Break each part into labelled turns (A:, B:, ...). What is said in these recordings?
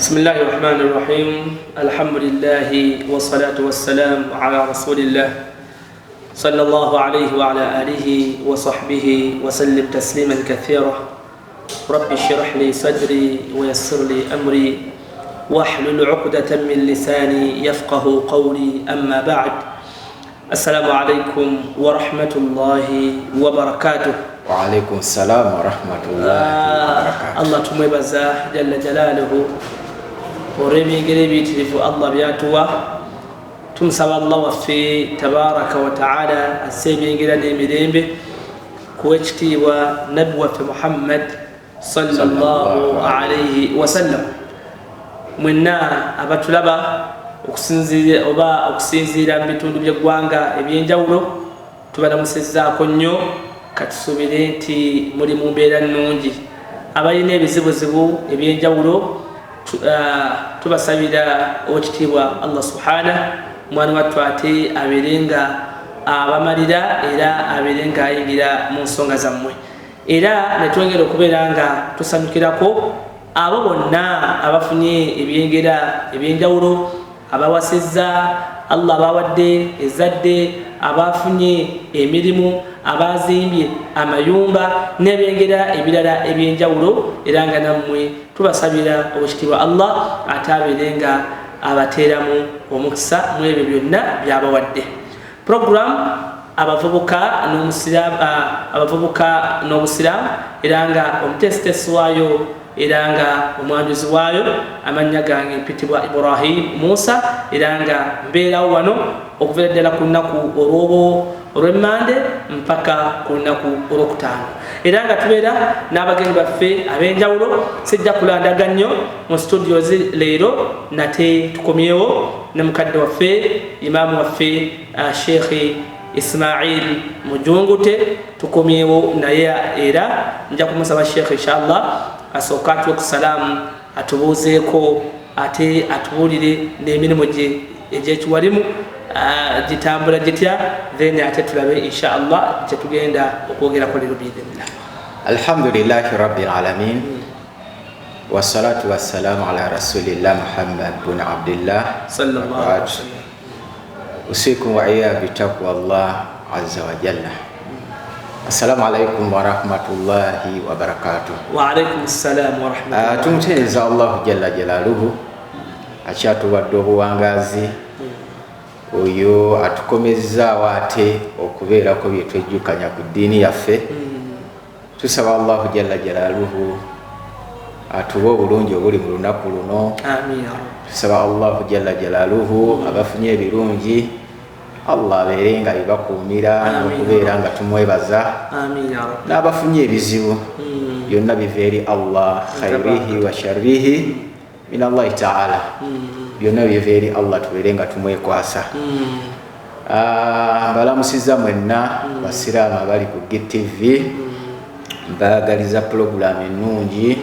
A: Bismillahi rahmani rahim. Alhamdulillahi wassalatu wassalamu ala rasulillah sallallahu alayhi wa ala alihi wa sahbihi wa sallim tasliman kathira. Rabbi shrah li sadri wa yassir li amri wahlul uqdatan min lisani yafqahu qawli. Amma ba'd. Assalamu alaikum wa rahmatullahi wa barakatuh.
B: Waalaikum salam warahmatullahi wabarakatuh.
A: Allah tumwebaza jalla jalaluhu olw'ebyengera ebiyitirivu Allah byatuwa. Tumusaba Allah waffe tabaraka wa taala asse ebyengera n'emirembe kuwa ekitiibwa nabbi waffe Muhammad sallallahu alaihi wasallam. Mwenna abatulaba okusinziira oba okusinziira mu bitundu by'eggwanga ebyenjawulo, tubalamusizzaako nnyo. Katusuubire nti muli mu mbeera nnungi. Abalina ebizibuzibu ebyenjawulo, tubasabira owekitiibwa Allah subhana mwana wattu ate abeere nga abamalira era abeere nga ayingira mu nsonga zammwe. Era netwongera okubeera nga tusanyukirako abo bonna abafunye ebyengera ebyenjawulo, abawasizza, Allah abawadde ezadde, abafunye emirimu, abazimbye amayumba n'ebyengera ebirala ebyenjawulo. Era nga nammwe tubasabira owekitiibwa Allah ate abeere nga abateeramu omukisa mu ebyo byonna byabawadde. Program abavubuka n'omusiraamu, abavubuka n'obusiraamu, era nga omuteesiteesi waayo era nga omwanjuzi waayo, amannya gange mpitibwa Ibrahim Musa, era nga mbeerawo wano okuviira ddala ku lunaku olw'emmande mpaka ku lunaku olwokutaano. Era nga tubeera n'abagenyi baffe ab'enjawulo. Sijja kulandaga nnyo mu studios leero, nate tukomyewo ne mukadde waffe, imaamu waffe, Sheikh Ismail Mujungute. Tukomyewo naye era nja kumusaba Sheikh inshallah asooka atuwe ku salaamu, atubuuzeeko, ate atubuulire n'emirimu gye egyekiwalimu gitambula gitya, then ate tulabe inshallah kyetugenda okwogerako leero biidhinillah.
B: Alhamdulillahi rabbil alamin, wassalatu wassalamu ala rasulillah Muhammad bun Abdillah.
A: Sallallahu alaihi wasallam.
B: Usikum wa iya bitaqwa Allah azza wa jalla. Assalamu alaikum warahmatullahi wabarakatuh.
A: Wa alaikum assalam wa rahmatullah.
B: Tumutendereza Allahu jalla jalaluhu akyatuwadde obuwangazi, oyo atukomezzaawo ate okubeerako bye twejjukanya ku ddiini yaffe. Tusaba Allahu jalla jalaluhu atuwe obulungi obuli mu lunaku luno.
A: Amin ya Rabbi.
B: Tusaba Allahu jalla jalaluhu abafunye ebirungi Allah abeere nga bibakuumira n'okubeera nga tumwebaza.
A: Amin ya Rabbi.
B: N'abafunye ebizibu, byonna biva eri Allah, khairihi wa sharrihi min Allahi taala, byonna biva eri Allah, tubeere nga tumwekwasa. Mbalamusiza mwenna basiraamu abali ku GTV, mbaagaliza pulogulaamu ennungi.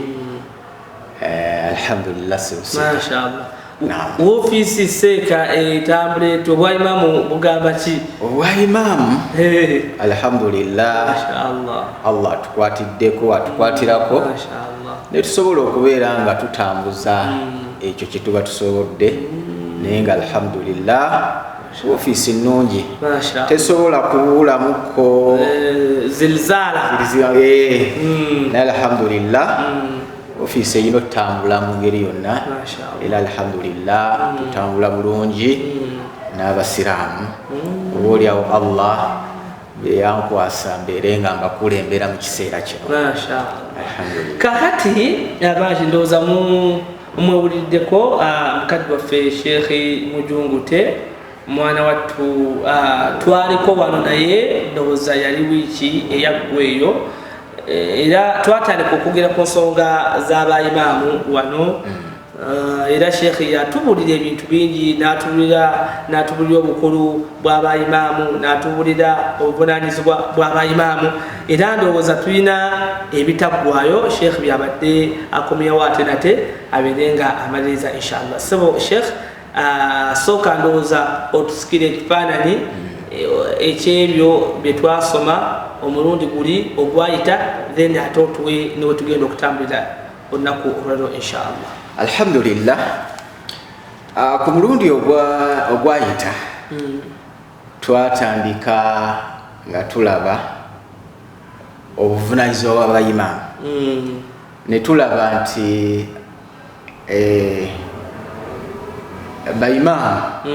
B: Alhamdulillah sebusika.
A: Mashallah.
B: Naam.
A: Woofiisi seeka etambula etyo, obwaimaamu bugamba ki?
B: Obwaimaamu, alhamdulillah.
A: Mashallah.
B: Allah atukwatiddeko, atukwatirako
A: Mashallah.
B: ne tusobola okubeera nga tutambuza ekyo kye tuba tusobodde, naye nga alhamdulillah ofiisi nnungi.
A: Mashallah.
B: Tesobola kubulamuko
A: Zilzala.
B: Naye alhamdulillah ofiisi erina otutambula mu ngeri yonna.
A: Mashallah.
B: Era alhamdulillah tutambula bulungi n'abasiraamu, oba oliawo Allah beyankwasa mbeere nga mbakulembera mu kiseera kino.
A: Mashallah.
B: Alhamdulillah.
A: Kakati abangi ndowooza mwewuliddeko mukadde waffe Sheikh Mujungute, mwana wattu, twaliko wano naye ndowooza yali wiiki eyaggwa eyo. Era twatandika okwogera ku nsonga z'abaimaamu wano. Era Sheikh yatubulira ebintu bingi, n'atubulira obukulu bw'abaimaamu, n'atubulira obuvunaanyizibwa bw'abaimaamu. Era ndowooza tulina ebitaggwayo Sheikh byabadde akomyewo ate nate abeere nga amaliriza inshallah. Sebo Sheikh, sooka ndowooza otusikire ekifaananyi ekyebyo bye twasoma omulundi guli ogwayita, then ate otuwe niwe tugenda okutambulira olunaku olwaliro inshallah.
B: Alhamdulillah. Ku mulundi ogwayita twatandika nga tulaba obuvunanyizibwa bw'abayimaamu. Ne tulaba nti bayimaamu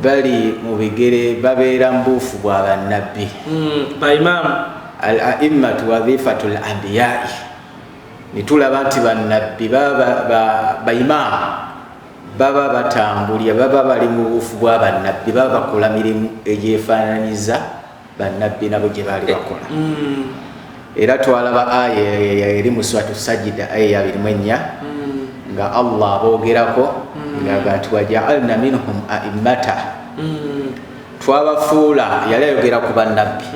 B: bali mu bigere, babeera mu buufu bwa bannabbi.
A: Bayimaamu
B: al aimmatu wadhifatul anbiyai. Ne tulaba nti bannabbi bayimaamu baba batambulya, baba bali mu buufu bwa bannabbi, baba bakola mirimu egyefaananyiza bannabbi nabo gye baali bakola. Era twalaba aya eri mu Suratu Sajida, aya ya 24, nga Allah aboogerako ng'aga nti wajaalna minhum aimmata, twabafuula. Yali ayogera ku bannabbi,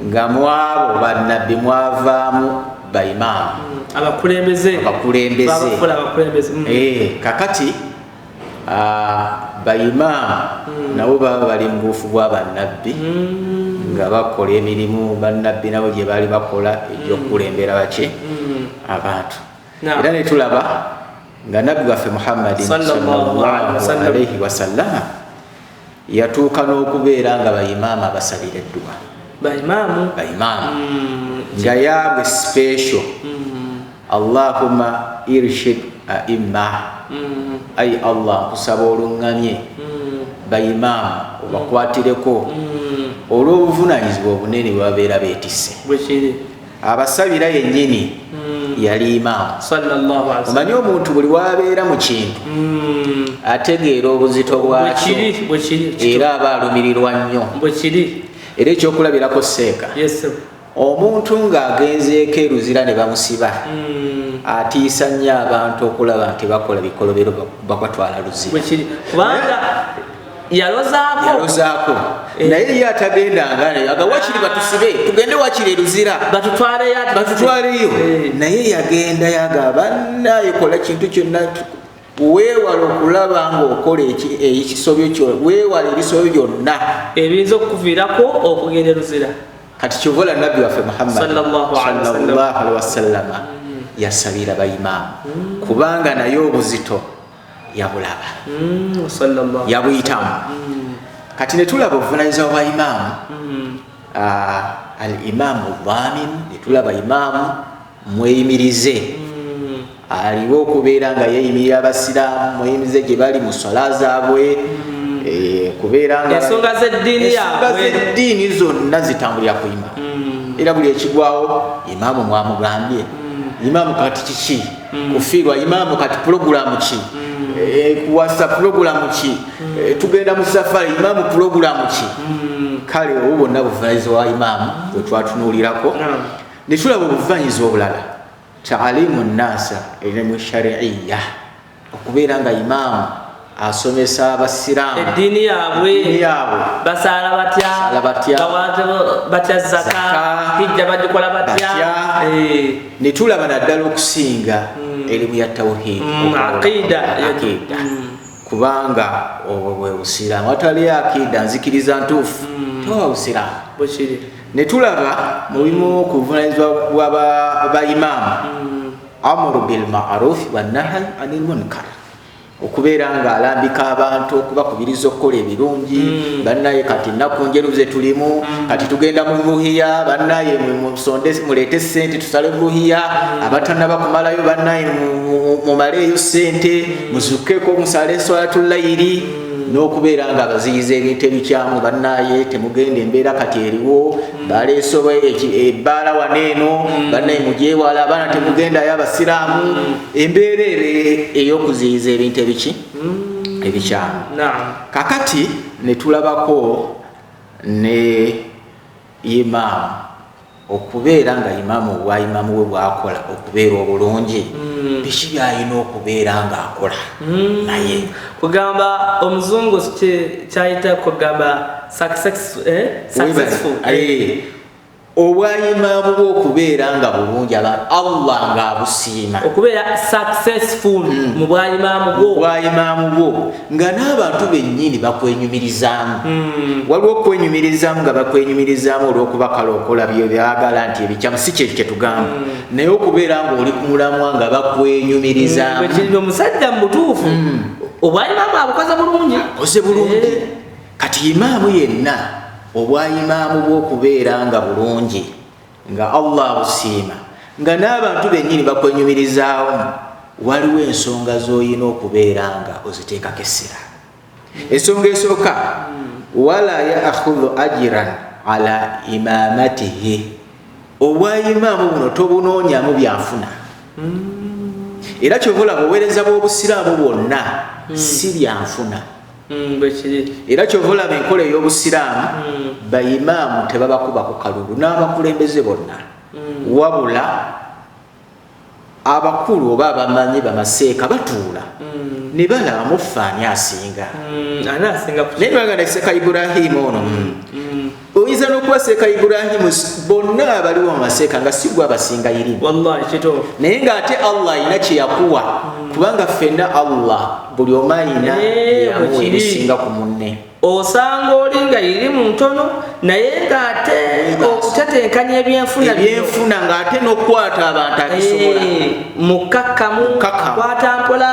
B: nga mwabo bannabbi mwavaamu bayimaamu,
A: abakulembeze,
B: abakulembeze.
A: Babafuula abakulembeze.
B: Kakati bayimaamu nabo baba bali mu buufu bwa bannabbi, nga bakola emirimu bannabbi nabo gye baali bakola egy'okukulembera baki? Abantu. Era ne tulaba nga nabbi waffe Muhammadin
A: Sallallahu alaihi wasallam.
B: Alaihi wasallama yatuuka n'okubeera nga bayimaamu abasabira edduwa.
A: Bayimaamu.
B: Bayimaamu nga yaabwe special, Allahumma irshid aimma, ai Allah, nkusaba oluŋŋamye bayimaamu, obakwatireko olw'obuvunanyizibwa obunene bwe babeera beetisse.
A: Bwekiri.
B: Abasabira yennyini yali imaamu.
A: Sallallahu alaihi wasallam.
B: Omanyi omuntu buli wabeera mu kintu ategeera obuzito bwakyo,
A: Bwekiri, bwekiri.
B: era aba alumirirwa nnyo.
A: Bwekiri.
B: Era ekyokulabirako, seeka,
A: Yes.
B: omuntu ng'agenzeeko eruzira ne bamusiba, atiisa nnyo abantu okulaba nti bakola bikolobero bakwatwala luzira.
A: Bwekiri, kubanga yalozaako.
B: Yalozaako. Naye ye atagendanga aga wakiri batusibe tugende wakiri eruzira,
A: batutwaleyo ati.
B: Batutwaleyo. Naye yagenda yaga bannaye, kola kintu kyonna, weewala okulaba ng'okola ekisobyo kyo, weewala ebisobyo byonna
A: ebiyinza okukuviirako okugenda eruzira.
B: Kati kyovola nabbi waffe Muhammad
A: Sallallahu alaihi wasallam.
B: Sallallahu alaihi wasallama yasabira bayimaamu, kubanga naye obuzito yabulaba,
A: Sallallahu.
B: yabuyitamu. Kati ne tulaba obuvunanyizibwa bwa imaamu, al imaamu dhamin. Ne tulaba imaamu mweyimirize, aliwo okubeera nga yeeyimirira abasiraamu, mweyimirize gye bali mu swala zaabwe, kubeera nga
A: ensonga z'eddiini
B: ensonga
A: yaabwe.
B: z'eddiini zonna zitambulira ku imaamu. Era buli ekigwawo, imaamu mwamugambye, imaamu kati kiki kufiirwa, imaamu kati pulogulamu ki? Kuwasa pulogulamu ki? Tugenda mu safari, imaamu pulogulamu ki? Kale obwo bwonna buvunanyizibwa wa imaamu bwe twatunuulirako. Ne tulaba obuvunanyizibwa obulala, taalimu nnasa elimu shariiya, okubeera nga imaamu asomesa abasiraamu
A: eddiini yaabwe.
B: Eddiini yaabwe.
A: Basaala batya?
B: Basaala batya?
A: Bawa batya zaka?
B: Zaka.
A: Hijja bagikola batya?
B: Batya. Ne tulaba naddala okusinga elimu ya tawhid,
A: aqida.
B: Aqida, kubanga obwo bwe busiraamu. Watali akida, nzikiriza ntuufu, tewaba busiraamu.
A: Bwekiri.
B: Ne tulaba mu bimu ku buvunanyizibwa bwa baimaamu, amuru bilmarufi wanahayi anil munkar, okubeera ng'alambika abantu, okubakubiriza okukola ebirungi. Bannaye, kati nnaku njeru ze tulimu, kati tugenda mu ruhiya. Bannaye, musonde muleete sente tusale ruhiya. Abatannaba kumalayo, bannaye, mumaleeyo sente, muzukkeko musale swalatulayiri, n'okubeera nga baziyiza ebintu ebikyamu. Bannaye, temugenda, embeera kati eriwo, baleese ebbaala wano eno, bannaye mugyewala, abaana temugendayo abasiraamu. Embeera ebe ey'okuziyiza ebintu ebiki ebikyamu. Kakati ne tulabako ne imaamu okubeera nga imaamu, obwa imaamu bwe bwakola okubeera obulungi, biki byalina okubeera ng'akola naye?
A: Kugamba omuzungu kyayita kugamba successful.
B: Eh, Obwayimaamu bw'okubeera nga bulungi, Allah ng'abusiima,
A: okubeera successful mu bwayimaamu bwo,
B: bwayimaamu bwo nga n'abantu bennyini bakwenyumirizaamu. Waliwo okwenyumirizaamu nga bakwenyumirizaamu olw'okuba kale okola byebyagala nti ebikyamu, si kyekyo kyetugamba, naye okubeera ng'oli ku mulamwa nga bakwenyumirizaamu.
A: Bwekiri, omusajja mu butuufu obwayimaamu abukoze bulungi.
B: Akoze bulungi. Kati imaamu yenna obwayimaamu bw'okubeera nga bulungi, nga Allah abusiima, nga n'abantu bennyini bakwenyumirizaamu, waliwo ensonga z'olina okubeera nga oziteekako essira. Ensonga esooka, wala yaakhudhu ajiran ala imamatihi. Obwayimaamu buno tobunoonyamu byanfuna. Era kyova olaba obuweereza bw'obusiraamu bwonna si byanfuna.
A: Bwekiri.
B: Era kyova olaba enkola ey'obusiraamu, bayimaamu tebabakubako kalulu n'abakulembeze bonna, wabula abakulu oba abamanyi bamaseeka batuula ne balaba mufaani asinga.
A: Ani asinga ku
B: Naye baganda, Seeka Iburahimu ono, oyinza n'okuba Seeka Iburahimu bonna abaliwo mu maseeka nga si gwe abasinga irimu.
A: Wallahi kituufu.
B: Naye ng'ate Allah alina kye yakuwa, kubanga ffenna Allah buli omu alina yamuwa
A: bwekiri.
B: ebisinga ku munne.
A: Osanga oli nga irimu ntono, naye ng'ate okutetenkanya ebyenfuna bino,
B: ebyenfuna ng'ate n'okukwata abantu abisobola.
A: Mukkakkamu.
B: Mukkakkamu.
A: Akwata mpola.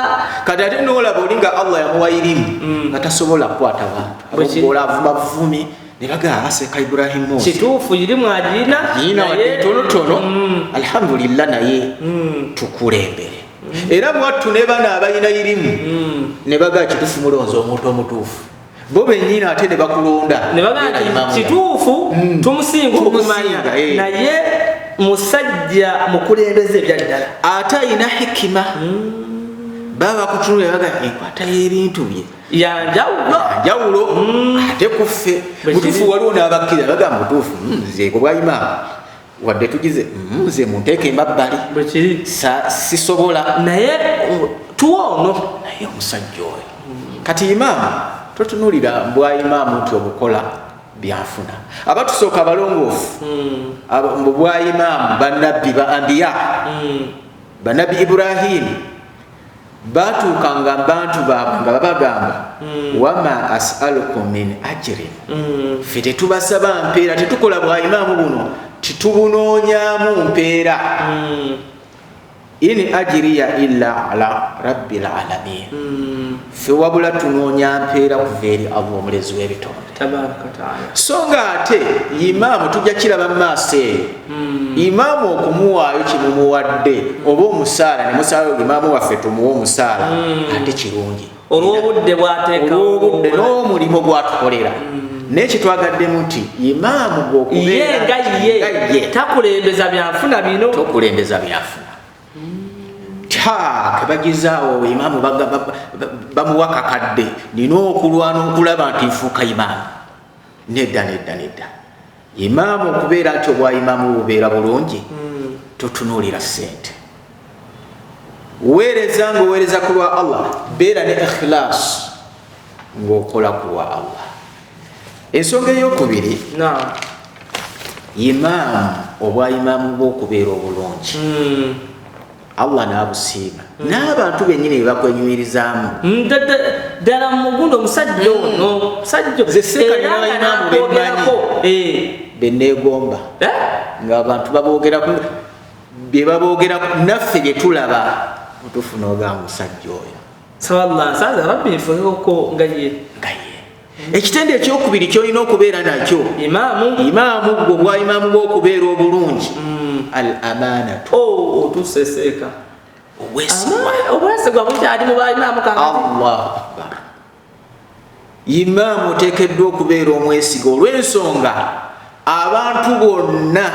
B: Kati ate n'olaba oli nga Allah yamuwa irimu nga tasobola kukwata bantu,
A: Bwekiri.
B: abogola, avuma buvumi, ne bagamba Seeka Iburahimu ono
A: Kituufu, irimu agirina.
B: Yina wadde ntonotono, alhamdulillah, naye tukulembere. Era mwattu ne bano abalina irimu ne bagaa kituufu, mulonze omuntu omutuufu, bo bennyini ate ne bakulonda.
A: Ne bagamba
B: Era
A: nti
B: imaamu
A: kituufu, tumusinga okumanya,
B: Tumusinga,
A: naye musajja mukulembeze ebyaddala.
B: Ate alina hikima, baba bakutunulira baga enkwata y'ebintu bye
A: Yanjawulo.
B: Njawulo ate kuffe.
A: Bwe
B: Mutuufu.
A: kiri.
B: Waliwo n'abakkiriza bagamba mutuufu, nze ku bwayimaamu wadde tugize, nze munteeka emabbali.
A: Bwekiri.
B: Sisobola.
A: Naye tuwa ono.
B: Naye omusajja oyo. Kati imaamu totunulira bwa imaamu nti obukola byanfuna. Abatusooka abalongoofu mu bwa imaamu, bannabbi ba ambiya, bannabbi Iburahimu batuukanga bantu baabwe nga babagamba, wama asalukum min ajirin, ffe tetubasaba mpeera, tetukola bwa imaamu buno titubunoonyamu mpeera, in ajiriya illa ala rabbil alamin, ffe wabula tunoonya mpeera kuva eri Allah omulezi w'ebitonde.
A: Tabaraka wataala.
B: So nga ate imaamu tujja kiraba mu maaso eyo, imaamu okumuwaayo kimumuwadde oba omusaala ne musala imaamu waffe tumuwe omusaala, ate kirungi.
A: Olw'obudde bwateekawo.
B: Olw'obudde n'omulimu gwatukolera. Naye kyetwagaddemu nti imaamu
A: ye
B: gwokubeera
A: nga
B: nga
A: ye takulembeza byanfuna bino.
B: Tokulembeza byafuna ta kebagizaawo imaamu bamuwa kakadde, nina okulwana okulaba nti nfuuka imaamu. Nedda, nedda, nedda. Imaamu okubeera nti obwa imaamu bubeera bulungi, totunuulira ssente. Weereza ngaoweereza ku lwa Allah, beera ne ikhilas ng'okola ku lwa Allah. Ensonga eyokubiri, imaamu obwa imaamu bw'okubeera obulungi, Allah n'abusiima n'abantu bennyini be bakwenyumirizaamu.
A: Ddala mugundi omusajja ono, musajja.
B: Nze seeka
A: Era
B: nina
A: nga
B: imaamu
A: nakwogerako.
B: Beneegomba ng'abantu baboogeraku bye baboogeraku, naffe bye tulaba mutuufu, n'ogamba musajja oyo.
A: Sawallah, nsanze rabbi nfukeko nga ye.
B: Nga ye. Ekitende ekyokubiri kyolina okubeera nakyo,
A: imaamu,
B: imaamu gwe obwa imaamu bw'okubeera obulungi, al amanatu.
A: Oh, otuseseeka.
B: Obwesigwa.
A: Obwesigwa bukyali mu baimaamu kakati.
B: Allahu akbar! Imaamu oteekeddwa okubeera omwesiga, olw'ensonga abantu bonna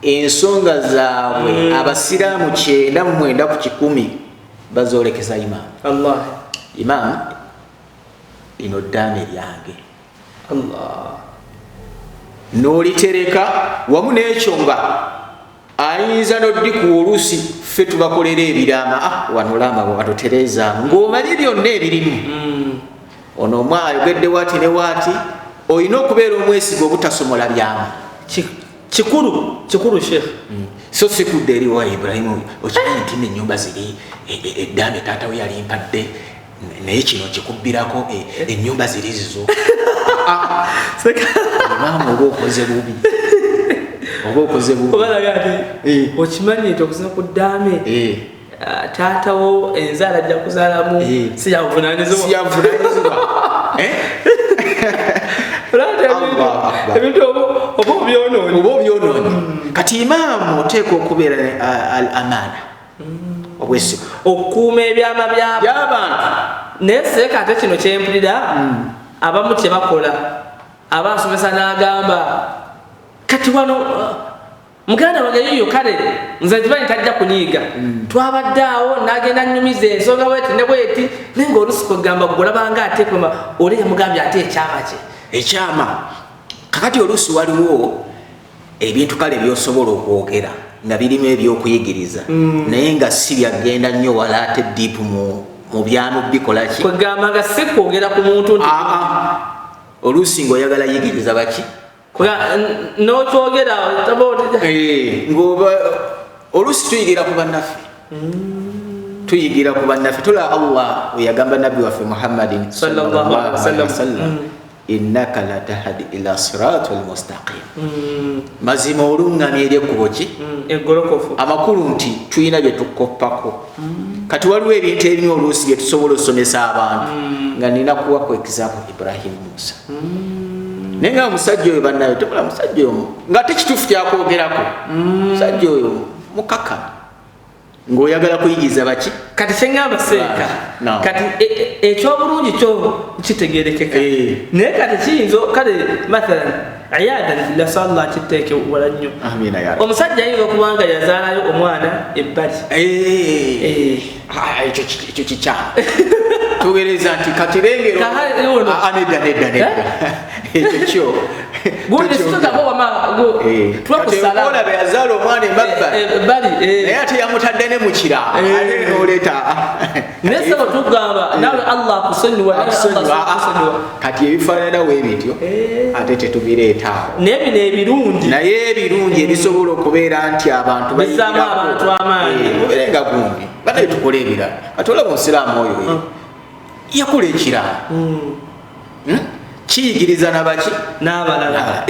B: ensonga zaabwe, abasiraamu 99% bazoolekeza imaamu.
A: Allah.
B: Imaamu, lino ddaame lyange.
A: Allah.
B: N'olitereka wamu n'ekyo nga ayinza n'oddikuwa. Oluusi ffe tubakolera ebiraama, ah, wano laama watutereezaamu ng'omanyi byonna ebirimu. Ono omw ayogedde waati ne waati, olina okubeera omwesiga obutasomola byamu.
A: Kikulu kikulu, Sheikh.
B: So sikudde eri wa Ibrahimu, okimanyi nti nenyumba ziri eddaame taata we yali mpadde, naye kino kikubbirako, ennyumba ziri zizo. Imaamu oba okoze bubi, oba okoze bubi.
A: Obalaga nti okimanyi nti okusinza ku ddaame, taatawo enzaala ajja kuzaalamu si yabuvunanyizibwa.
B: Si yabuvunanyizibwa.
A: Ebintu oba obyonoonye.
B: Oba obyonoonye. Kati imaamu oteekwa okubeera al amaana, obwesigwa,
A: okukuuma ebyama
B: by'abantu.
A: Naye seeka, ate kino kyempulira abamu kyebakola, aba asomesa n'agamba, kati wano muganda wange yiyo, kale nze nkimanyi tajja kunyiiga, twabadde awo n'agenda nnyumiza ensonga bweti ne bweti, naye ngaolusi kwegamba gulabanga ate kwema oli yamugambye ate ekyama kye.
B: Ekyama. Kakati oluusi waliwo ebintu kale byosobola okwogera nga birimu ebyokuyigiriza, naye nga si byagenda nnyo wala ate deep mu byamu bikolaki.
A: Kwegamba nga si kwogera ku muntu nti
B: Oluusi ngaoyagala yigiriza baki.
A: N'okyogera.
B: Ngoba oluusi tuyigira ku bannaffe, tuyigira ku bannaffe. Tula Allah weyagamba nabbi waffe Muhammadin
A: sallallahu alaihi wasallam,
B: wasallam, innaka latahdi ila siratul mustaqim, mazima oluŋŋamya eri ekkubo ki?
A: Egolokofu.
B: Amakulu nti tulina bye tukoppako. Kati waliwo ebintu ebimu oluusi bye tusobola osomesa abantu, nga nina kuwa ku example Ibrahim Musa, naye nga omusajja oyo bannayo tebula, musajja oyo nga ate kituufu kyakwogerako, musajja oyo mukaka, ng'oyagala kuyigiriza baki.
A: Kati kyeŋŋamba seeka,
B: No.
A: kati ekyobulungi kyo kitegerekeka, naye kati kiyinza kale mathalan iyadan billah, sallah kiteeke wala nnyo.
B: Amina ya Rabbi.
A: Omusajja ayinza okuba nga yazaalayo omwana ebbali.
B: Ah, ekyo kikyamu. Tugereza nti kati lengero
A: Kaha, ono.
B: Ah, ah, nedda, nedda, nedda, ekyo kyo
A: Gundi situgako wama tuba
B: Kati
A: kusala.
B: olaba yazaala omwana emabbali,
A: Ebbali.
B: Naye ate yamutadde ne mukira, ate noleeta.
A: Naye sebo tugamba nawe Allah akusonyiwa, nawe Allah
B: Akusonyiwa.
A: akusonyiwa.
B: Kati ebifaanana we bityo ate tetubireeta awo.
A: Naye bino ebirungi,
B: Naye ebirungi ebisobola okubeera nti abantu
A: Bissaamu
B: bayigirako.
A: abantu amaanyi.
B: Mubeere nga gundi banaye tukola ebirala. Kati olaba omusiraamu oyo yakola ekirala. Kiyigiriza nabaki?
A: N'abalala.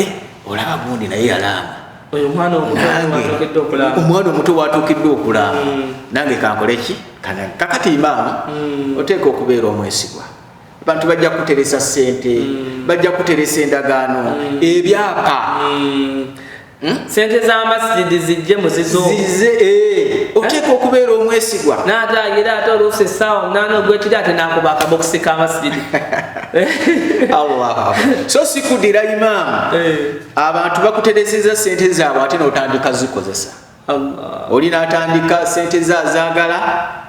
B: Olaba gundi naye yalaama.
A: Oyo omwana omuto
B: Nange
A: watuukiddwa okulamba.
B: Omwana omuto watuukiddwa okulaama, nange kankole ki? Kakati imaamu oteeka okubeera omwesigwa. Abantu bajja kuteresa sente, bajja kuteresa endagaano, ebyapa.
A: Sente z'amasijidi zijje muzizo.
B: Zize, oteeka okubeera omwesigwa.
A: N'ate agira ate oluusi essaawa 8 ogwekiri ate n'akuba akabokisi k'amasijidi.
B: Allahu Akbar. So si kuddira imaamu, abantu bakutereseza sente zaabwe ate n'otandika zikozesa.
A: Allah.
B: Oli n'atandika sente ze azaagala,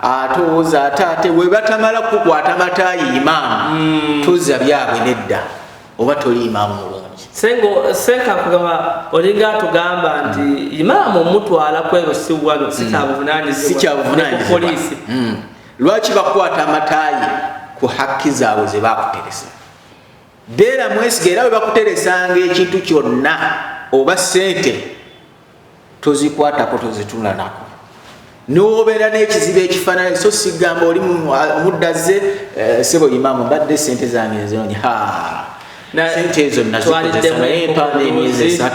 B: ate owoza ate we batamala kukwata mataayi, imaamu tozza byabwe, nedda, oba toli imaamu mulungi.
A: Sengo seeka kugamba olinga atugamba nti imaamu omutwala kwero si wano si kyabuvunanyizibwa.
B: Si kyabuvunanyizibwa.
A: Ne ku poliisi.
B: Lwaki bakwata amataayi ku hakki zaabwe ze bakuteresa? Beera mwesiga, era bwe bakuteresanga ekintu kyonna oba sente, tozikwatako, tozitula nako, nobeera n'ekizibu ekifaanana. So sigamba oli omuddaze, sebo imaamu, mbadde sente zange nzonyi ha sente ezo nazikozesa
A: Twaliddemu
B: naye mpaana emyezi
A: obuzi.
B: 3.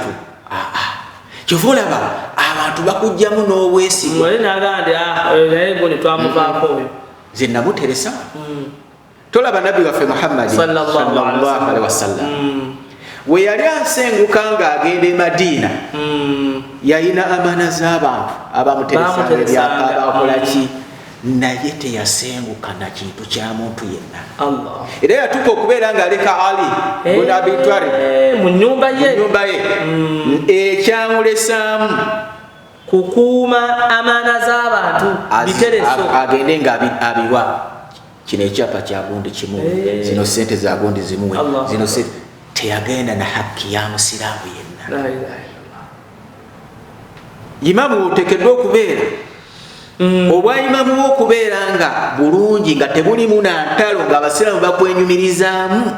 B: Kyova olaba abantu bakugjamu n'obwesigwa.
A: Oli n'agamba nti, "Ah, oyo naye gundi twamuvaako oyo."
B: Nze namuteresa. Tolaba nabbi waffe Muhammadi
A: Sallallahu alaihi
B: sallallahu alaihi wasallam, we yali asenguka ng'agenda e Madiina, yalina amaana z'abantu abamuteresanga
A: Bamuteresanga.
B: ebyapa, bakolaki, naye teyasenguka na kintu kya muntu yenna.
A: Allah.
B: Era yatuuka okubeera ng'aleka Ali bun Abi Talib
A: Mu nnyumba
B: mu
A: ye.
B: nyumba ye. Ekyamulesaamu
A: Kukuuma amaana z'abantu, bitereso.
B: Agende nga abiwa kino ekyapa kya gundi kimuwe, zino sente za gundi zimuwe,
A: Allah.
B: zino sente. Teyagenda na hakki ya musiraamu yenna.
A: La ilaha illallah.
B: Imaamu oteekeddwa okubeera obwa imaamu bw'okubeera nga bulungi, nga tebulimu na ntalo, ng'abasiraamu bakwenyumirizaamu.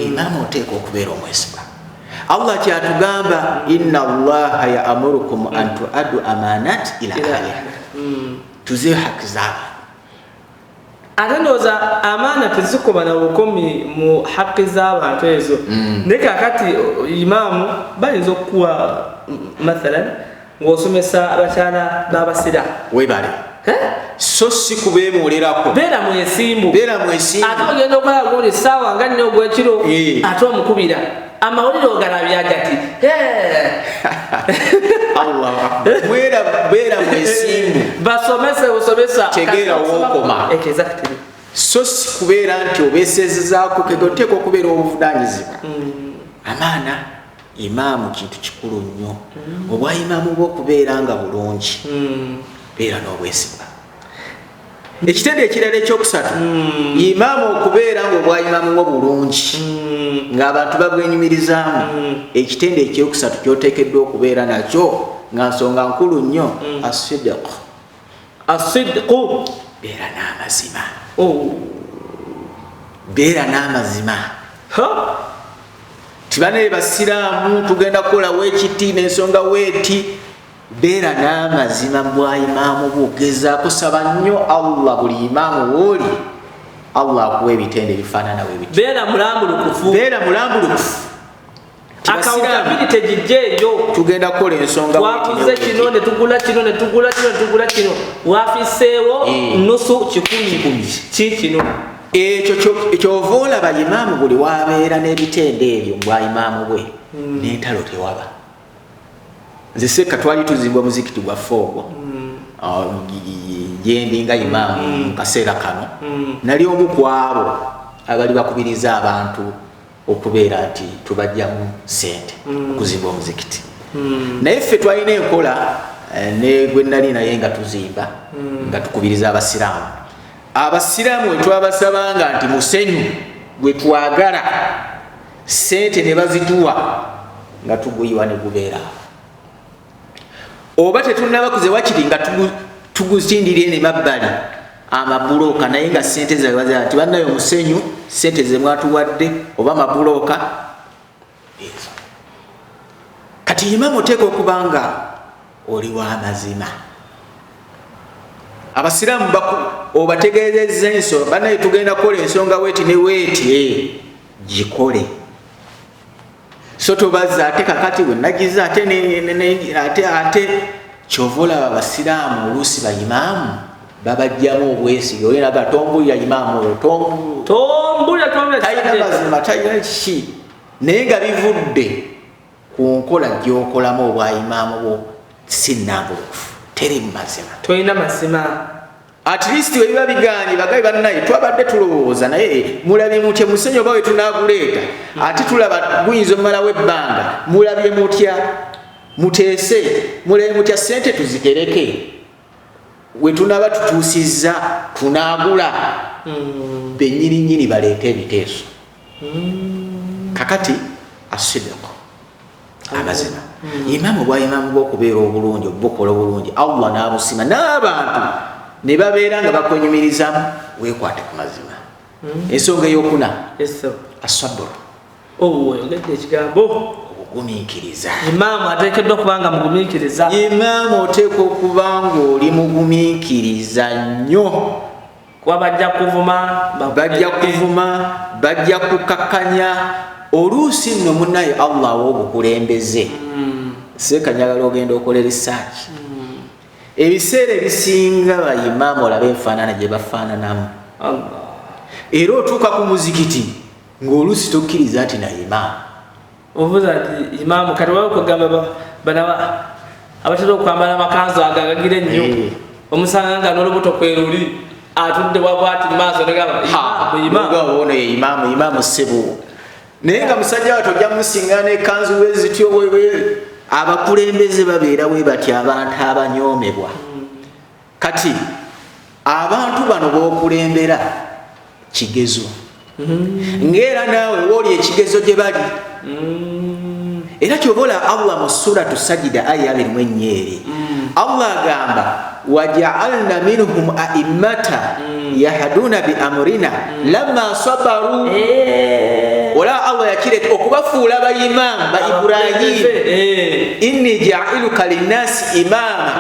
B: Imaamu oteeka okubeera omwesigwa. Allah kyatugamba, inna Allaha ya'murukum an tu'addu amanat ila ahliha. Tuzeeyo haki z'abantu.
A: Ate ndowooza amaana tezikoma na bukomi mu haki z'abantu ezo. Naye kaakati imaamu bayinza okukuwa mathalan ng'osomesa abakyala b'abasira.
B: Webale. So si kubeemuulerako.
A: Beera mwesimbu.
B: Beera mwesimbu.
A: Ate ogenda okola gundi ssaawa nga nnya ogw'ekiro, ate omukubira. Amawulire ogalabye agati.
B: Allahu Akbar. Beera mwesimbu.
A: Basomese busomesa.
B: Tegeera w'okoma.
A: Exactly.
B: So si kubeera nti obeesezezaako, oteekwa okubeera obuvunaanyizibwa. Amaana imaamu kintu kikulu nnyo. Obwa imaamu bw'okubeera nga bulungi. Beera n'obwesigwa. Ekitende ekirala ekyokusatu, imaamu okubeera ng'obwa imaamu bwo bulungi, ng'abantu babwenyumirizaamu. Ekitende ekyokusatu ky'oteekeddwa okubeera nakyo nga nsonga nkulu nnyo, as-sidq.
A: As-sidqu.
B: Beera n'amazima. Beera n'amazima. Tibane basiraamu tugenda kukola weekiti n'ensonga weeti. Beera n'amazima bwa imaamu bw'ogezaako. Saba nnyo Allah buli imaamu w'oli, Allah akuwa ebitende ebifaanana bwe bityo.
A: Beera mulambulukufu.
B: Beera mulambulukufu.
A: Accountability gijje eyo.
B: Tugenda kukola ensonga
A: Twaguze kino ne tugula kino ne tugula kino ne tugula kino. Wafiseewo nusu kikumi. Ki kino.
B: Ekyo ky'ova olaba imaamu buli w'abeera n'ebitende ebyo bwa imaamu bwe, n'entalo tewaba. Nze Seka twali tuzimbwa muzikiti gwaffe ogwo. Gyendi nga imaamu mu kaseera kano. Nali omu ku abo abali bakubiriza abantu okubeera nti tubajjamu ssente okuzimba omuzikiti. Naye ffe twalina enkola ne gwe nali naye nga tuzimba, nga tukubiriza abasiraamu. Abasiraamu we twabasabanga nti musenyu gwe twagala, ssente ne bazituwa nga tuguyiwa ne gubeera awo. Oba tetunnaba kuze wakiri nga tuguzindira eno emabbali amabulooka, naye nga ssente zaabwe bazira nti bannaye omusenyu ssente ze mwatuwadde oba amabulooka ezo. Kati imaamu oteekwa okuba nga oli w'amazima. Abasiraamu obategeezezza ensonga, bannaye tugenda kukola ensonga weeti ne weeti, gikole. So tobazza ate kakati bwe nagiza ate ate ate kyova olaba abasiraamu oluusi bayimaamu babajjamu obwesige. Oli naga tombulira imaamu oyo,
A: Tombulira, tombulira,
B: talina mazima, talina kiki. Naye nga bivudde ku nkola gy'okolamu obwa imaamu bwo si nnambulukufu, teri mu mazima.
A: Tolina mazima.
B: At least we biba bigaanye bagabe bannaye twabadde tulowooza naye mulabye mutya musenyu oba we tunaaguleeta, ate tulaba guyinza omumalawo ebbanga, mulabye mutya muteese, mulabye mutya ssente tuzitereke we tunaaba tutuusizza tunaagula, bennyini nnyini baleete ebiteeso. Kakati asidqu amazima. Imaamu bwa imaamu bw'okubeera obulungi, obukola obulungi, Allah n'abusima n'abantu ne babeera nga bakwenyumirizamu, weekwate ku mazima. Ensonga ey'okuna, asaburu.
A: Oyogedde ekigambo.
B: Obugumiikiriza.
A: Imaamu ateekeddwa okuba nga mugumiikiriza.
B: Imaamu oteekwa okuba ng'oli mugumiikiriza nnyo.
A: Kuba bajja kuvuma,
B: bajja kuvuma, bajja kukakkanya. Oluusi nno munnaye Allah ow'obukulembeze. Seeka njagala ogenda okola research. Ebiseera ebisinga bayimaamu olabe enfaanana gye bafaananamu. Era otuuka ku muzikiti ng'oluusi tokkiriza nti naye imaamu.
A: Obuuza nti imaamu kati waba okugamba bana abatera okwambala amakanzu ago agagira ennyo. Omusanga nga n'olubuto kwe luli atudde wabwati mu maaso negamba imaamu, imaamu.
B: Mugabo ono ye imaamu, imaamu ssebo. Naye nga musajja wattu ojja musinga n'ekkanzu we zityo wewe. Abakulembeze babeera we batyo abantu abanyoomebwa. Kati abantu bano b'okulembera kigezo. Ng'era naawe w'oli ekigezo gye bali. Era ky'oba olaba Allah mu Suratu Sajida aya abiri mu ennya eri. Allah agamba waja'alna minhum a'immata yahduna bi amrina lamma sabaru. Olaba Allah yakireeta okubafuula baimaamu ba Ibrahimu, inni jailuka linnasi imaama,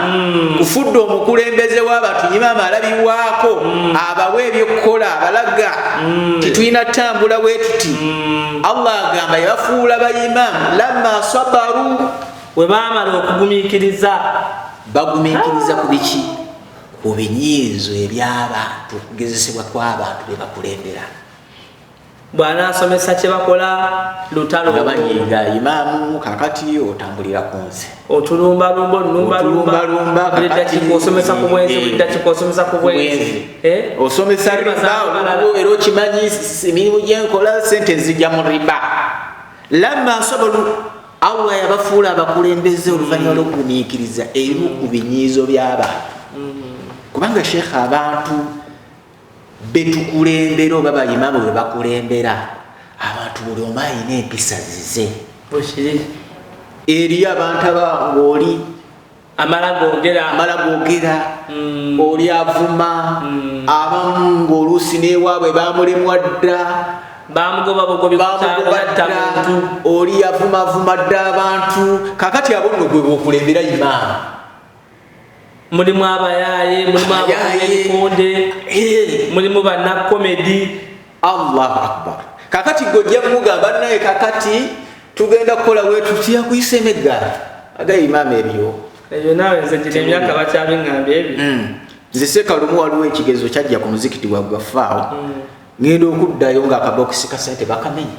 B: kufudde omukulembeze w'abantu. Imaama alabibwako, abawa ebyokukola, abalaga titulina tambula bwe tuti. Allah agamba yabafuula baimaamu lamma sabaru,
A: we baamala okugumiikiriza.
B: Bagumiikiriza ku biki? Ku binyiizo eby'abantu, okugezesebwa kw'abantu be bakulembera.
A: Bw'anaasomesa kye bakola lutalo,
B: nga banyiiga. Imaamu kakati otambulira ku nze,
A: otulumbalumba, onumbalumba, buli ddakika osomesa ku bwenzi, buli ddakika osomesa ku bwenzi,
B: osomesa riba, era okimanyi emirimu gyenkola sente nzijja mu riba. Lamma nsobola, Allah yabafuula abakulembeze oluvannyuma lw'okugumiikiriza ebimu ku binyiizo by'abantu. Kubanga sheekha, abantu betukulembera oba bayimaamu bwe bakulembera abantu, buli omu alina empisa zize. Eriyo abantu aba ngaoli
A: amala gogera,
B: amala gogera, oli avuma, abamu ngaoluusi n'ewaabwe bamulemwa dda,
A: bamugoba bugobi,
B: bamugoba dda, oli yavumavuma dda abantu. Kakati abo nno gwe bokulembera imaamu.
A: Mulimu abayaaye, mulimu abaebikonde, mulimu bannakomedi.
B: Allahu akbar! Kakati gwe ojja mugamba naye, kakati tugenda kukola wetuti, yakuyisemu eggaali aga imaamu ebyo.
A: Ebyo naawe nze gira emyaka bakyabiŋŋambye ebyo.
B: Nze seeka lumu waliwo ekigezo kyajja ku muzikiti gwagwaffe awo, ŋŋenda okuddayo nga akabokisi ka sente bakamenya.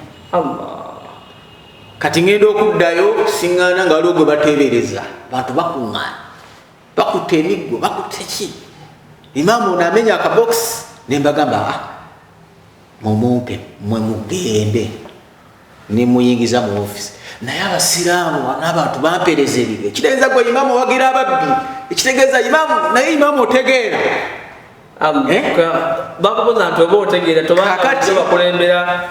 B: Kati ŋŋenda okuddayo siŋŋaana nga waliwo gwe bateebereza, bantu bakuŋŋaana, bakutte emiggo, bakutte ki, imaamu ono amenya akabokisi. Ne mbagamba, ah, mumumpe mwe mugende. Nemuyingiza mu ofisi, naye abasiraamu n'abantu bampereza ebibyo. Ekitegeeza gwe imaamu owagira ababbi, ekitegeeza imaamu, naye imaamu otegeera.
A: Bakubuza nti oba otegeera, tobakulembera.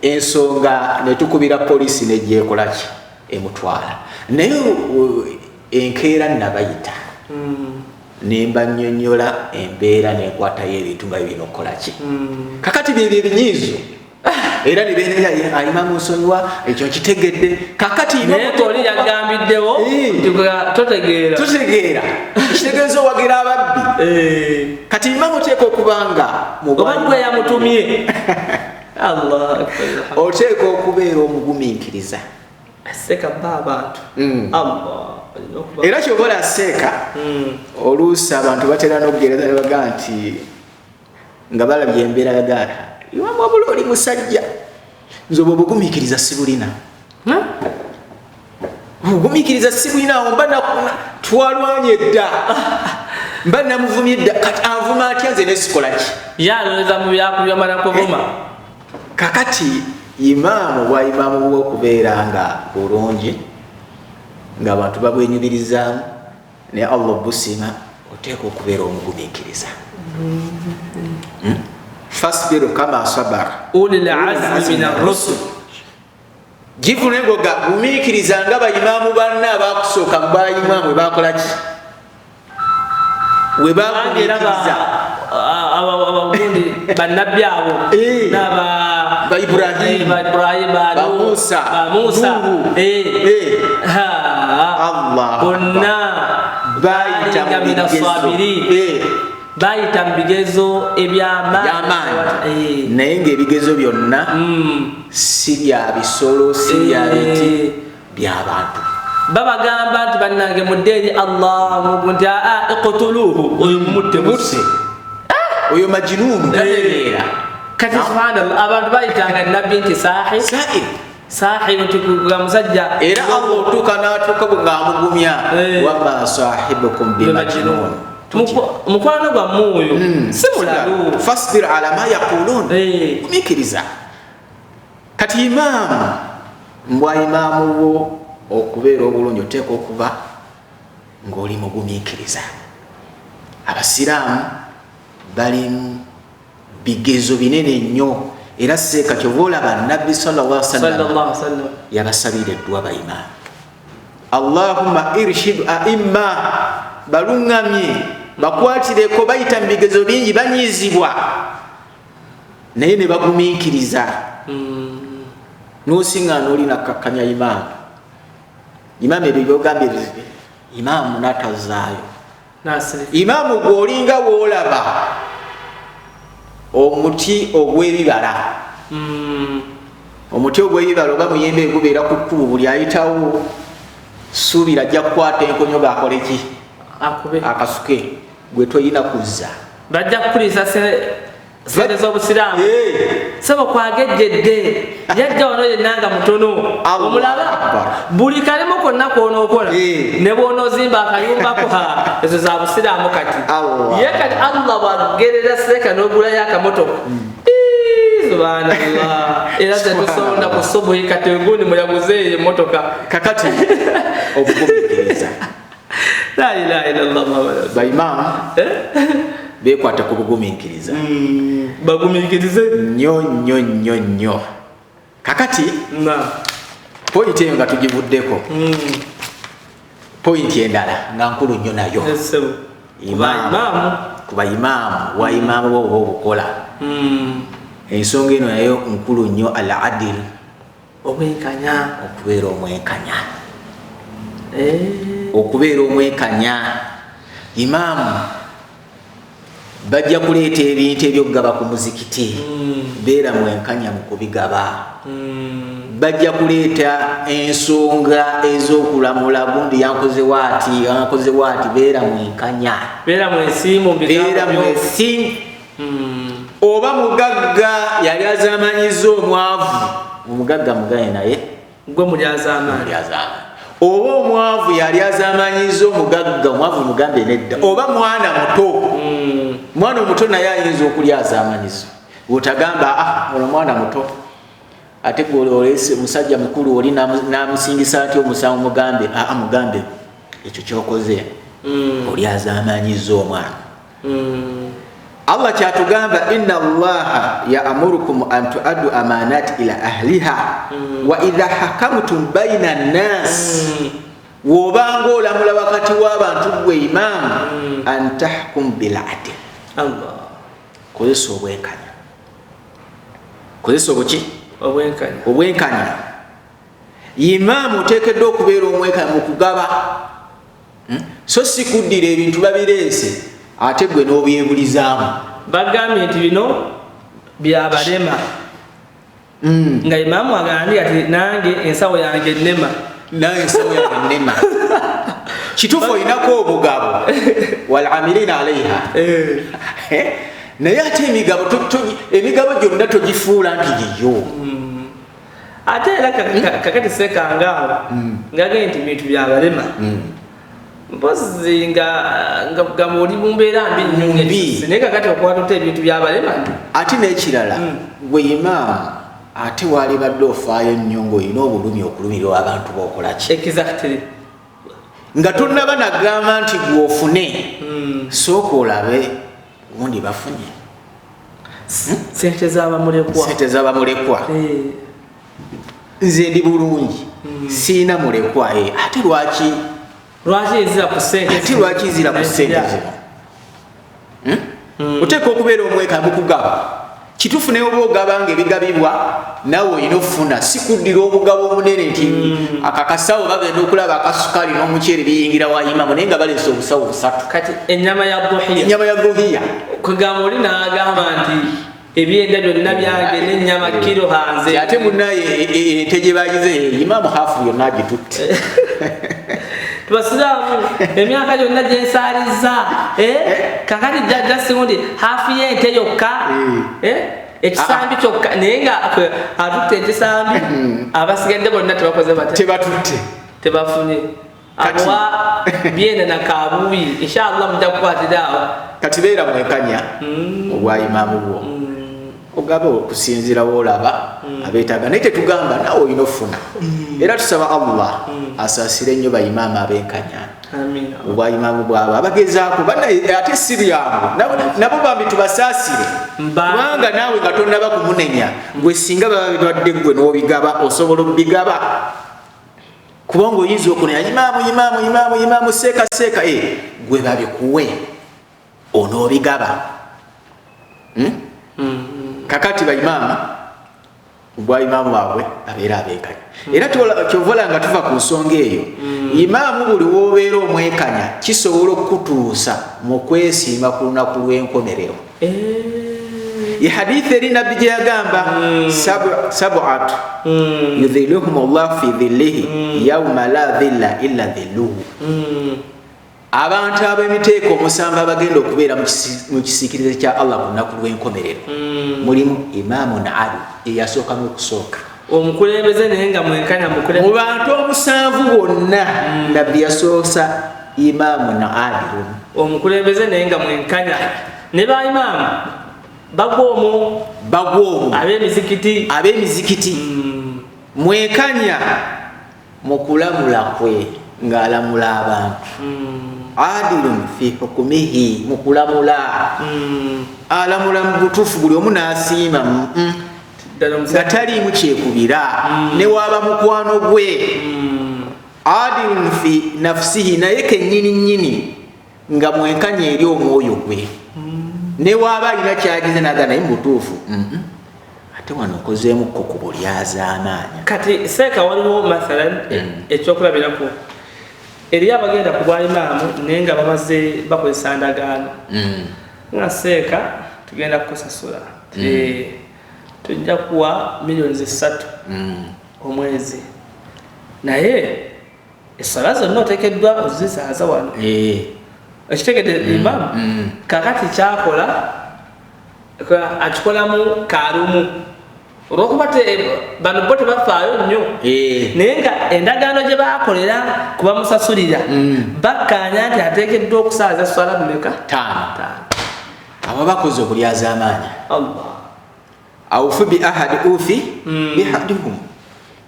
B: Ensonga netukubira polisi negyekolaki, emutwala. Naye enkeera nabayita nembanyonyola embeera nenkwatayo ebintu nga bibina okukolaki. Kakati byebyo ebinyiizo, era nebenenya, ayimamu nsonyiwa, ekyo nkitegedde. Kakati
A: oli yagambiddewo totegeera.
B: Totegeera, ekitegeeza owagira ababbi. Kati imamu oteeka okubanga
A: oba gwe yamutumye.
B: Oteeka okubeera omugumiikiriza.
A: Seeka ba abantu.
B: Era kyobola seeka, oluusi abantu batera n'okugereza ne bagaa nti nga balabye embeera yagaana, imamu wabula oli musajja, nze obwo obugumiikiriza sibulina, obugumiikiriza sibulina. Awo mba twalwanye dda, mba namuvumye dda. Kati anvuma atya nze nesikolaki?
A: Yaloweza mu byakubyamala kuvuma.
B: Kakati imaamu bwa imaamu bwe okubeera nga bulungi, ng'abantu babwenyumirizaamu, naye Allah busiima, oteeka okubeera omugumiikiriza. Fasbiru kama sabara
A: ulil azmi min arrusul.
B: Givunegoga gumiikiriza nga bayimaamu banna abakusooka mu bayimaamu we bakolaki, we bagumiikiriza.
A: Abagundi bannabbi abo
B: ba Ibrahim,
A: ba
B: Musa,
A: ba Musa,
B: Allah,
A: bonna
B: bayita mu bigezo,
A: bayita mu bigezo ebyamaanyi.
B: Naye ngaebigezo byonna si bya bisolo, si bya biti, byabantu.
A: Babagamba nti bannange mudde eri Allah, nti aa iqtuluhu, oyo mumutte musse,
B: oyo majinunu, tategeera.
A: Kati subhanallah, abantu bayitanga nabbi nti sahir, sahir, nti ga musajja.
B: Era Allah otuuka n'atuuka bwe ng'amugumya, wama sahibukum bimajinun,
A: mukwano gwammwe oyo si mulalu.
B: Fasbir ala ma yaqulun, gumiikiriza. Kati imaamu mbwa imaamu wo okubeera obulungi, oteeka okuba ng'oli mugumiikiriza. Abasiraamu bali mu bigezo binene nnyo, era seeka kyova olaba nabbi sallallahu alaihi wasallam yabasabira eddwa bayimaamu, allahumma irshid aimma, baluŋŋamye, bakwatireko, bayita mu bigezo bingi, banyizibwa, naye ne bagumiikiriza. N'osiŋŋaana oli nakkakkanya imaamu, imaamu ebyo byogambye imaamu n'atazaayo. Imaamu gw'olinga w'olaba omuti ogw'ebibala, omuti ogw'ebibala oba muyembe gubeera ku kkubo, buli ayitawo suubira ajja kukwata enkonyo g'akole ki? Akasuke. Gwe toyina kuzza,
A: bajja kukulisa sente z'obusiraamu. Sebo kwagejjedde yajja wano yenna nga mutono, omulaba buli kalimu konna kwonookola ne bw'onoozimba akayumbako, ezo za busiraamu. Kati ye kati Allah bw'agerera seeka n'ogulayo akamotoka, subhanallah, era tetusonda ku subuhi kati gundi muyaguze eyo emmotoka.
B: Kakati obugumiikiriza.
A: La ilaha illallah Muhammad.
B: Baimaamu bekwata ku bugumiikiriza.
A: Bagumiikirize
B: nnyo nnyo nnyo nnyo. Kakati point eyo nga tugivuddeko, point endala nga nkulu nnyo nayo, kuba imaamu wa imaamu bo oba obukola, ensonga eno nayo nkulu nnyo, al adil.
A: Obwenkanya.
B: Okubeera omwenkanya, okubeera omwenkanya. Imaamu bajja kuleeta ebintu ebyokugaba ku muzikiti, beera mwenkanya mu kubigaba. Bajja kuleeta ensonga ez'okulamula, gundi yankoze waati, yankoze waati, beera mwenkanya.
A: Beera mwensiimu.
B: Beera mwensiimu. Oba mugagga yali azamanyiza omwavu, omugagga mugaye naye
A: gwe mulyazaamaanyi.
B: Oba omwavu yali azamanyiza omugagga, omwavu mugambe nedda. Oba mwana muto, mwana omuto naye ayinza okulya azamanyizo, otagamba ah, ono mwana muto, ate gwe musajja mukulu oli namusingisa atya omusango? Mugambe aa, mugambe ekyo kyokoze oli azamanyiza omwana. Allah kyatugamba, inna allaha yaamurukum an tuaddu amanati ila ahliha wa idha hakamtum baina nnas, wobanga olamula wakati w'abantu gwe imaamu, an tahkum biladil, kozesa obwenkanya. Kozesa obuki? Obwenkanya. Imaamu oteekeddwa okubeera omwenkanya mu kugaba, so si kuddira ebintu babireese ate gwe n'obyebulizaamu.
A: Bagambye nti bino byabalema, nga imaamu agambye ati nange ensawo yange ennema.
B: Nange ensawo yange ennema. Kituufu, olinako obugabo, walamirina alaiha, naye ate emigabo gyonna togifuula nti giyo.
A: Ate era kakati sekangaawo ngagende nti bintu byabalema, mpozi nga gamba oli mu mbeera mbi nnyo, naye kakati okwata ota ebintu byabalema?
B: Ate n'ekirala, gwe imaamu ate walibadde ofaayo nnyo ng'olina obulumi okulumirwa abantu bokolaki.
A: Exactly.
B: Nga tonnaba nagamba nti gwofune, sooka olabe gundi bafunye.
A: Sente zabamulekwa.
B: Sente zabamulekwa. Nze ndi bulungi, siina mulekwa, ate lwaki?
A: Lwaki ezira ku sente?
B: Ate lwaki nzira ku sente zino? Oteeka okubeera omweka mukugaba. Kituufu, naye oba ogaba nga ebigabibwa naawe olina okufuna, si kuddira omugabo omunene nti akakasawo bagenda okulaba akasukali n'omuceere biyingira wa imamu, naye nga baleese obusawo busatu.
A: Kati ennyama ya duhiya.
B: Ennyama ya duhiya.
A: Kugamba oli n'agamba nti ebyenda byonna byange n'ennyama kiro hanze.
B: Ate munaye ente gye bagize, imaamu hafu yonna agitutte.
A: Tubasiraamu emyaka gyonna gyensaaliza, kakati jjajja simundi hafu y'ente yokka, ekisambi kyokka, naye nga atutte ekisambi, abasigadde bonna tebakoze batya?
B: Tebatutte.
A: Tebafunye. Amuwa byenda na kabuuyi, inshallah mujja kukwatira awo.
B: Kati beera mwenkanya obwa imaamu bwo, ogaba okusinziira woolaba abeetaaga, naye tetugamba naawe olina okufuna. Era tusaba Allah asaasire nnyo bayimaamu abenkanya obwa imaamu bwabwe, abagezaako ate si byangu nabo bambi tubasaasire, kubanga naawe nga tonnaba kumunenya gwe, singa baba bibadde gwe n'obigaba, osobola obigaba, kubanga oyinza okunenya imaamu, imaamu, imaamu, imaamu, seeka, seeka, gwe babikuwe onoobigaba? Kakati baimaamu Bwa imaamu waabwe abeera abeekanya. Era kyovola nga tuva ku nsonga eyo, imaamu buli wobeera omwekanya kisobola okukutuusa mu kwesiima ku lunaku lw'enkomerero. Ye hadithi eri nabbi gye yagamba, sab'atu yudhilluhum Allah fi dhillihi yawma la dhilla illa dhilluhu. Abantu ab'emiteeko omusanvu abagenda okubeera mu kisiikirize kya Allah ku lunaku lw'enkomerero, mulimu imaamun adi, eyasooka n'okusooka.
A: Omukulembeze naye nga mwenkanya.
B: Mu bantu omusanvu bonna, nabbi yasoosa imaamun adilun.
A: Omukulembeze naye nga mwenkanya. Ne ba imaamu bagwa omwo.
B: Bagwa omwo.
A: Ab'emizikiti.
B: Ab'emizikiti. Mwenkanya mu kulamula kwe, ng'alamula abantu. Adilun fi hukumihi, mu kulamula. Alamula mu butuufu, buli omu n'asiima,
A: Ddala
B: nga
A: omusajja.
B: Taliimu kyekubira, ne waaba mukwano gwe. Adilun fi nafsihi, naye kennyini nnyini nga mwenkanya eri omwoyo gwe. Ne waaba alina kyagize naga, naye mu butuufu, ate wano okozeemukko ku bulyazaamaanya.
A: Kati seeka, waliwo mathalan ekyokulabirako, eriyo abagenda ku bwa imaamu naye nga bamaze bakozesa ndagaano, nga seeka tugenda kukusasula, tujja kuwa miliyoni 3 omwezi, naye eswala zonna oteekeddwa ozisaaza wano. Ekitegedde imaamu? Kakati kyakola akikolamu kalumu, olwokuba bano bo tebafaayo nnyo. Naye nga endagaano gye bakolera kubamusasulira, bakkaanya nti ateekeddwa okusaaza swala mumeka?
B: Taano.
A: Ttaano.
B: Abo bakoze obulyazaamaanya.
A: Allah.
B: Awufu bi ahadi ufi bihadihum,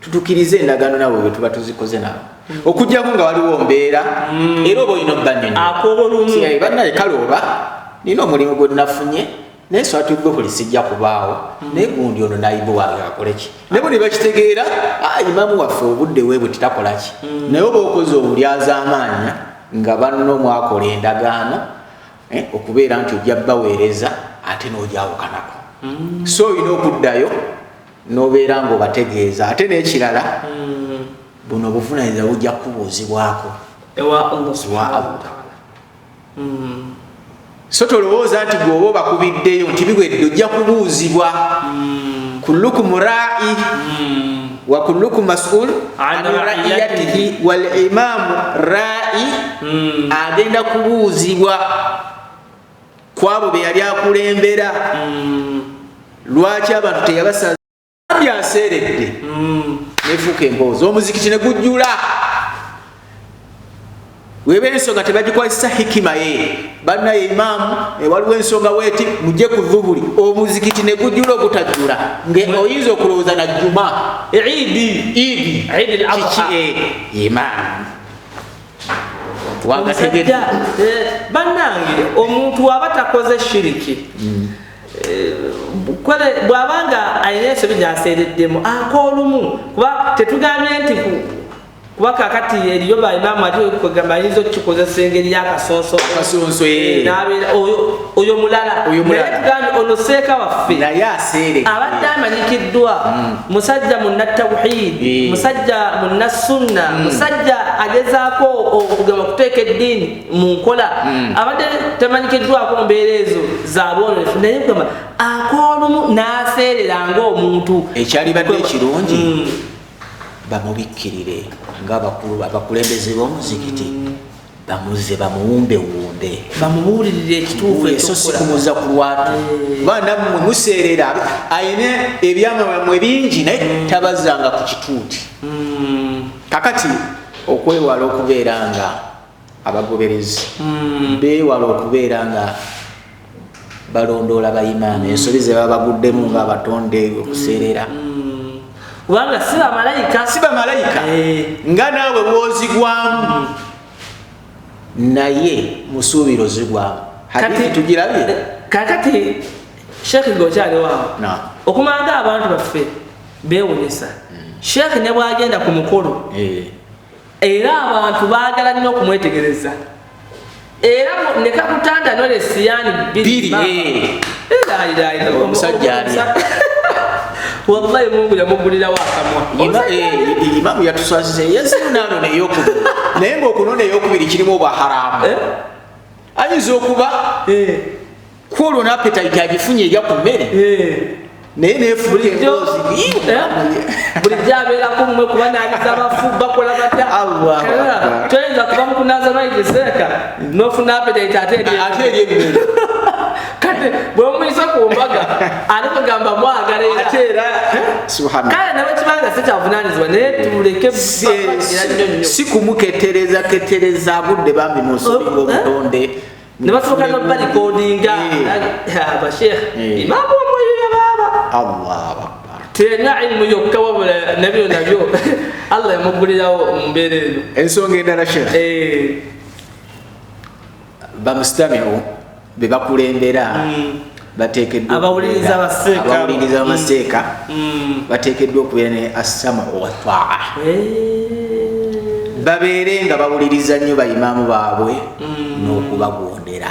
B: tutukirize endagaano nabo bwe tuba tuzikoze nabo, okujjako nga waliwo mbeera era oba olina obbanyonyi
A: Akoba olumu.
B: Bannaye, kale oba nina omulimu gwe nafunye, naye swatugwe sijja kubaawo, naye gundi ono nayibu wange akole ki? Nebo ne bakitegeera, "Ah, imamu waffe obudde weebwe titakola ki." Naye oba okoze obulyazaamaanya nga banno mwakola endagaano, okubeera nti ojja baweereza ate n'ojawukanako, so olina okuddayo n'obeera ng'obategeeza. Ate n'ekirala, buno obuvunanyizibwa bujja kubuuzibwako
A: ewa Allah subhanahu
B: Allah.
A: wa ta'ala.
B: So tolowooza nti gweoba obakubiddeyo nti bigwedde, ojja kubuuzibwa. Kullukum ra'i wa kullukum mas'ul
A: an
B: an ra'iyatihi, wal imamu ra'i, agenda kubuuzibwa kwabo be yali akulembera. Lwaki abantu teyabasaza byaseeredde? Nefuuka emboozi, omuzikiti ne gujjula. Weba ensonga tebagikwasisa hikima ye bannaye imaamu, waliwo ensonga weti mujje ku dhuhuri, omuzikiti ne gujjula ogutajjula, nge oyinza okulowooza na juma.
A: Idi.
B: Idi.
A: Idi al-Adha.
B: Kiki? Imaamu wagategedde.
A: Omusajja, bannange, omuntu waba takoze shiriki, kale bw'abanga alina ensobi gyaseereddemu akoolumu, kuba tetugambye nti kuba kakati eriyo baimaamu ate kwegamba ayinza okukikozesa engeri y'akasonso.
B: Akasonso,
A: N'abeera oyo mulala.
B: Oyo mulala.
A: Naye tugambye ono seeka waffe
B: naye aseeredde,
A: abadde amanyikiddwa musajja munnatawhid, musajja munnasunna, musajja agezaako okugamba okuteeka eddiini mu nkola, abadde tamanyikiddwako mbeera ezo zabwononefu, naye kugamba akoolumu n'aseerera ng'omuntu.
B: Ekyalibadde ekirungi, bamubikkirire ng'abakulu abakulembeze b'omuzikiti, bamuze bamuwumbewumbe,
A: bamubuulirire ekituufu
B: so si
A: ekyokukola.
B: Kumuza ku lwatu. Baana mmwe museerera, ayina ebyama byammwe bingi, naye tabazanga ku kituuti. Kakati okwewala okubeera nga abagoberezi beewala okubeera nga balondoola bayimaama ensobi ze baba baguddemu ng'abatonde, okuseerera.
A: Kubanga si bamalayika.
B: Si bamalayika. Nga naawe bwozigwamu, naye musuubiro zigwamu. Hadithi tugirabye.
A: Kakati sheekh ngaokyali waawo,
B: No.
A: okumanga abantu baffe bewunyisa, sheekh ne bwagenda ku mukolo, era abantu baagala nnyo okumwetegereza, era ne kakutanda nole siyaani bbiri.
B: Bbiri,
A: Era, era, era,
B: Omusajja alya.
A: Wallahi Mungu yamugulirawo akamwa.
B: Imamu yatuswaziza yazinano neyokubiri, naye ngaokunona eyokubiri kirimu obwaharamu. Ayinza okuba kwolwo n'appetite agifunye erya ku mmere, naye nefuula emboozi.
A: Bulijjo abeerako mmwe kubanaabiza bafu bakola batya?
B: Allahu Akbar.
A: Toyinza kuba mukunaaza maiti seeka nofuna appetite ate eri
B: ate eri emmere.
A: Kati bwemuyisa ku mbaga ate kugamba mwagala era.
B: Ate era subhanallah.
A: Kale nawe kibanga sikyavunanyizibwa, naye tuleke bagira nnyo nnyo.
B: Si kumuketereza ketereza budde bambi mu nsobi ng'obutonde.
A: Ne batuuka nobalikodinga abashekh imaamu omwoyo yabaaba.
B: Allahu akbar.
A: Teyanywa ilmu yokka, wabula nabyo nabyo Allah yamugulirawo mu mbeera eno.
B: Ensonga endala, shekh, bamusitamiu be bakulembera bateekeddwa
A: Abawuliriza baseeka.
B: Abawuliriza bamaseeka bateekeddwa okubeera ne assamu wattaa, babeere nga bawuliriza nnyo bayimaamu baabwe n'okubagondera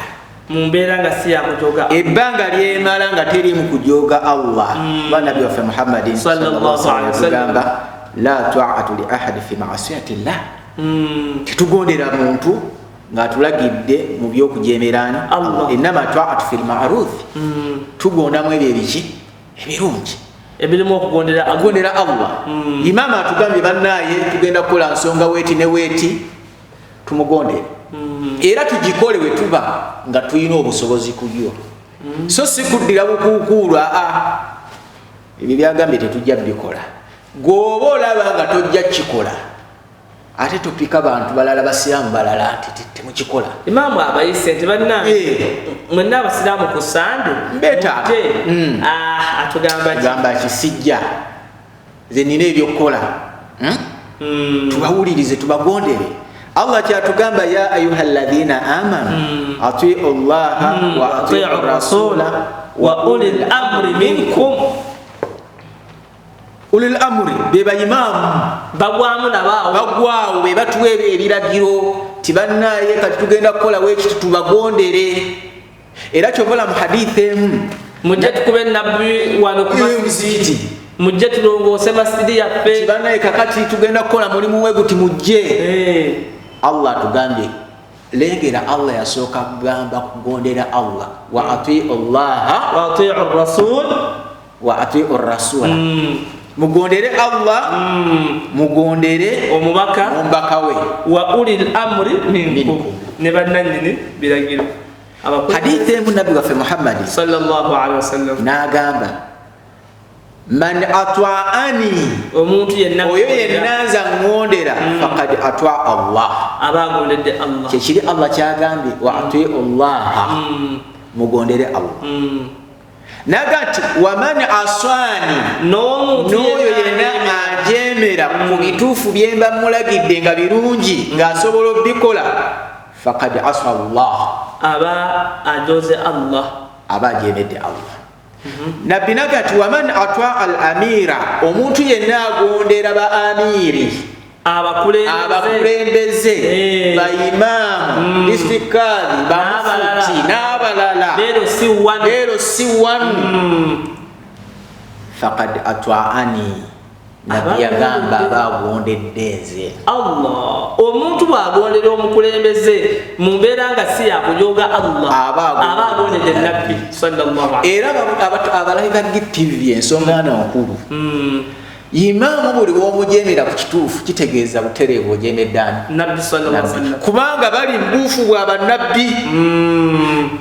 A: mu mbeera nga si yakujoga.
B: Ebbanga lyemala nga terimu kujoga Allah, kuba nabbi waffe Muhammadin
A: Sallallahu alaihi wasallam.
B: Yatugamba la taatu li ahadi fi maasiyati llah, tetugondera muntu ng'atulagidde mu byokujemerani.
A: Allah.
B: Innama taatu fi lmarufi, tugondamu ebyo ebiki ebirungi
A: ebirimu okugondera Allah.
B: Okugondera Allah. Imaama atugambye bannaaye tugenda kukola nsonga weeti ne weeti, tumugondere era tugikole we tuba nga tulina obusobozi ku yo, so si kuddira bukuukuulu aa ebyo byagambye tetujja bikola. Gwoba olaba nga tojja kikola, ate topika bantu balala, basiraamu balala nti temukikola.
A: Imaamu abayise nti bannange mwenna abasiraamu ku Sande
B: Mbeetaaga.
A: mujje. Ah, atugamba ki?
B: Gamba kisijja nze nina ebyokukola. Tubawulirize, tubagondere. Allah kyatugamba ya ayuha ladhina amanu atiu llaha wa atiu rasula
A: wa ulil amri minkum.
B: Ulil amri be bayimaamu.
A: Bagwamu nabaawo.
B: Bagwawo be batuwa ebyo ebiragiro ti bannaye kati tugenda kukola wekiti, tubagondere. Era kyovola mu hadithi emu
A: mujje tukube nabbi wano ku
B: muzikiti,
A: mujje tulongoose masidi yaffe.
B: Tibanaye kakati tugenda kukola mulimu we guti, mujje. Allah atugambye, lengera Allah yasooka kugamba kugondera Allah, wa atiu llaha
A: wa atiu rasul
B: wa atiu rasula. Mugondere Allah, mugondere
A: omubaka,
B: omubaka we,
A: wa ulil amri minkum,
B: Minkum.
A: Ne bannanyini biragiro.
B: Hadithi emu nabbi waffe Muhammadi
A: sallallahu alaihi wasallam
B: n'agamba man atwaani,
A: omuntu yenna
B: oyo yenna nza ŋŋondera, fakad atwa Allah,
A: aba agondedde Allah.
B: Kyekiri Allah kyagambye wa atiu llaha, mugondere Allah. Naga nti waman aswani,
A: n'omuntu
B: n'oyo yenna ajemera ku bituufu byemba mulagidde nga birungi ng'asobola obikola, fakad aswa llah,
A: aba ajoze Allah,
B: aba ajemedde Allah. Nabbi naga nti waman atwa al amira, omuntu yenna agondera ba amiiri,
A: abakulembeze,
B: abakulembeze, baimaamu, district kadhi, bamufuti n'abalala,
A: leero si wano,
B: leero si wanu, fakad atwaani, nabbi yagamba aba agondedde nze.
A: Allah. Omuntu bw'agondera omukulembeze mu mbeera nga si yakujoga Allah,
B: Aba agondedde
A: aba agondedde nabbi sallallahu alaihi.
B: Era abalabi ba GTV, ensonga ano nkulu. Imaamu buli womujemera ku kituufu kitegeeza butereevu ojemedde ani?
A: Nabbi sallallahu alaihi wasallam.
B: Kubanga bali mubuufu bwa bannabbi.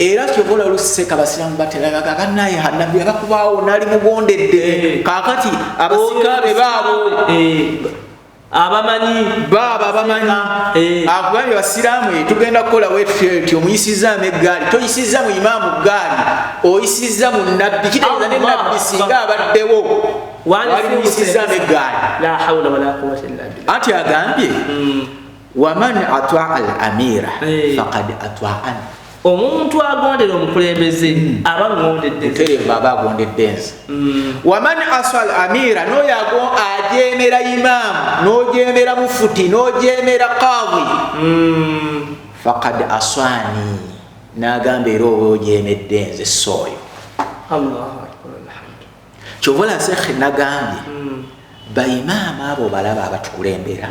B: Era kyovola oluseka abasiraamu bateraga bannaye nabbi abakubaawo nali mugondedde. Kaakati abasika be baabo
A: abamanyi
B: baabo abamanyi akugambye basiraamu, tugenda kukola wetutyo, omuyisizaamu eggaali, toyisizza mu imaamu ggaali, oyisizza mu nabbi. Kitegeeza ne
A: Allah.
B: nabbi singa abaddewo wali muyisizaamu eggaali.
A: La hawla wala quwwata illa billah.
B: Anti agambye waman atwaa al amira fakad atwaani,
A: omuntu agondera omukulembeze aba ngondedde nze.
B: Butereevu aba agondedde nze. Waman aswa al amira, n'oyo ajemera imaamu, n'ojemera mufuti, n'ojemera kadhi, fakad aswani, n'agamba era oba ojemedde nze sooyo.
A: Allahu akbar, alhamdu.
B: Kyova Sheikh nagambye baimaama abo balaba abatukulembera,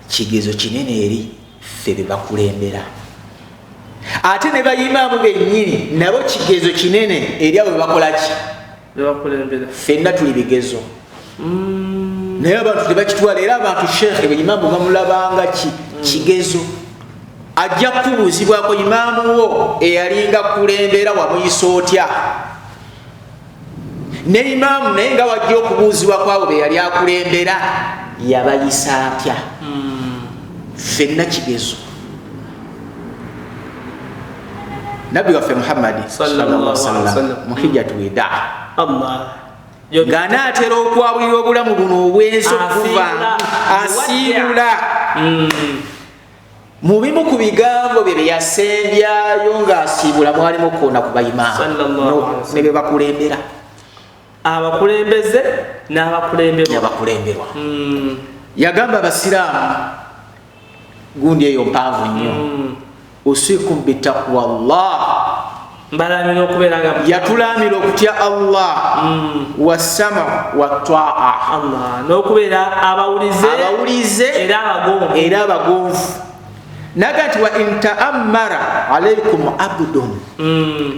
B: kigezo kinene eri ffe be bakulembera, ate ne bayimaamu bennyini nabo kigezo kinene eri abo bebakola ki, ffenna tuli bigezo. Naye abantu tebakitwala, era abantu Sheikh imaamu bamulabanga kigezo. Ajja kubuuzibwako imaamu wo eyalinga kulembera wamuyisa otya, ne imaamu naye nga wajja okubuuzibwa kwabo be yali akulembera yabayisa atya. Ffenna kigezo. Nabbi waffe Muhammadi sallallahu alaihi wasallam mu hijjatu wida, ng'anaatera okwabulira obulamu buno obwensi okuva asiibula, mu bimu ku bigambo bye byeyasembyayo ng'asiibula mwalimu okukoona ku bayimaamu ne be bakulembera,
A: abakulembeze n'abakulemberwa.
B: Yagamba abasiraamu gundi eyo mpanvu nnyo, usikum bitaqwallah,
A: mbalamira okubeera nga
B: yatulamira okutya Allah, wasama wataa,
A: Allah, n'okubeera abawulize
B: era abagonvu. Naga nti wa in ta'ammara alaykum abdun,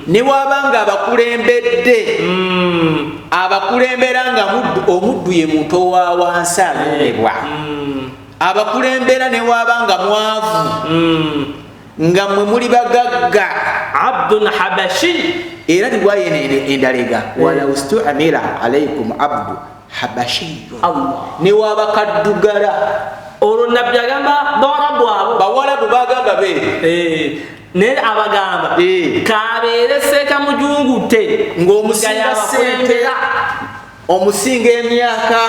B: ne wabanga abakulembedde, abakulembera nga omuddu ye muntu wa wansi alondebwa, abakulembera ne wabanga mwavu nga mmwe muli bagagga,
A: abdun habashi.
B: Era riwaya endalega walaw stu'mila alaykum abdu habashi, ne wabakaddugala.
A: Olwo nabbi agamba bawarabu abo,
B: bawarabu bagamba be
A: naye abagamba kabeere seeka mujungute
B: ng'omusinga ssente, omusinga emyaka,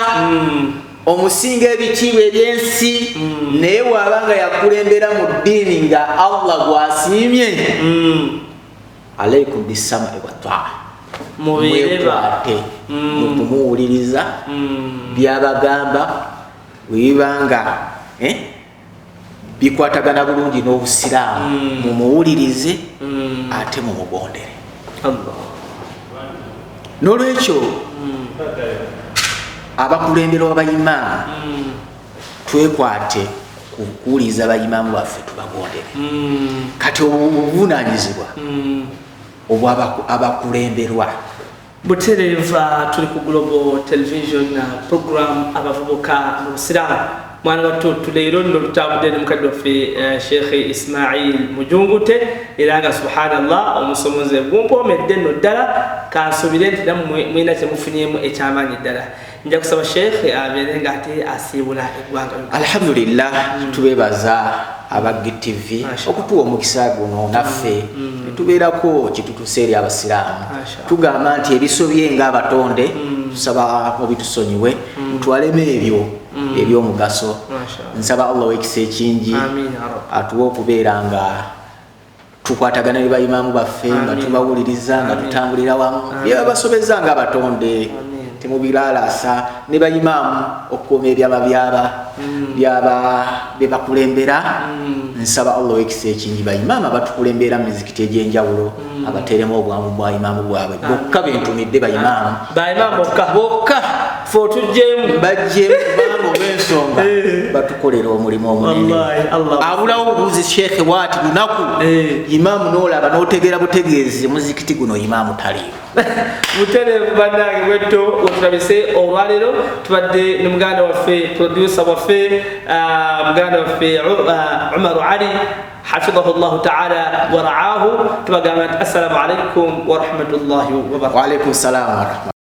B: omusinga ebitiibwa ebyensi, naye wabanga yakulembera mu ddiini nga Allah gwasiimye, alaykum bisam'i wa ta'a, mwekwate mu kumuwuliriza byabagamba, webibanga bikwatagana bulungi n'obusiraamu, mumuwulirize ate mumugondere. N'olwekyo abakulemberwa bayimaamu twekwate ku kuwuliriza bayimaamu baffe tubagondere. Kati obuvunaanyizibwa obw'abakulemberwa
A: butereeva. Tuli ku Global Television program abavubuka mu busiraamu. Mwana wattu, leero nno tutambudde ne mukadde waffe Sheikh Ismail Mujungute, era nga subhanallah omusomoze gumpoomedde nno ddala. Kansubire nti nammwe mulina kyemufunyemu ekyamaanyi ddala. Nja kusaba Sheikh abeere nga ate asiibula eggwanga.
B: Alhamdulillah, tubeebaza aba GTV okutuwa omukisa guno naffe netubeerako kitutuuse eri abasiraamu. Tugamba nti ebisobye ng'abatonde tusaba mubitusonyiwe, mutwalemu ebyo ebyomugaso. Nsaba Allah ow'ekisa ekingi atuwe okubeera nga tukwatagana ne bayimaamu baffe, nga tubawuliriza, nga tutambulira wamu. Byebabasobeza nga abatonde temubiralasa, ne bayimaamu okukuuma ebyama byaba bebakulembera. Nsaba Allah ow'ekisa ekingi bayimaamu abatukulembera mu mizikiti egy'enjawulo abateeremu obwangu bwa imaamu bwabwe bokka. Bentumidde bayimaamu
A: bokka,
B: bajjemu, kubanga olw'ensonga batukolera omulimu omunene. Abulawo obuuzi Sheekhe bwati lunaku imaamu n'olaba n'otegeera butegeezi muzikiti guno imaamu taliiwo.
A: Butereevu bannange, bwetto wetulabise olwaleero. Tubadde ne muganda waffe, producer waffe, muganda waffe Umaru Ali hafidahu llahu taala waraahu. Tubagamba nti assalamu alaikum warahmatullahi wabarakatu.
B: Waalaikum salaamu warahmatullahi.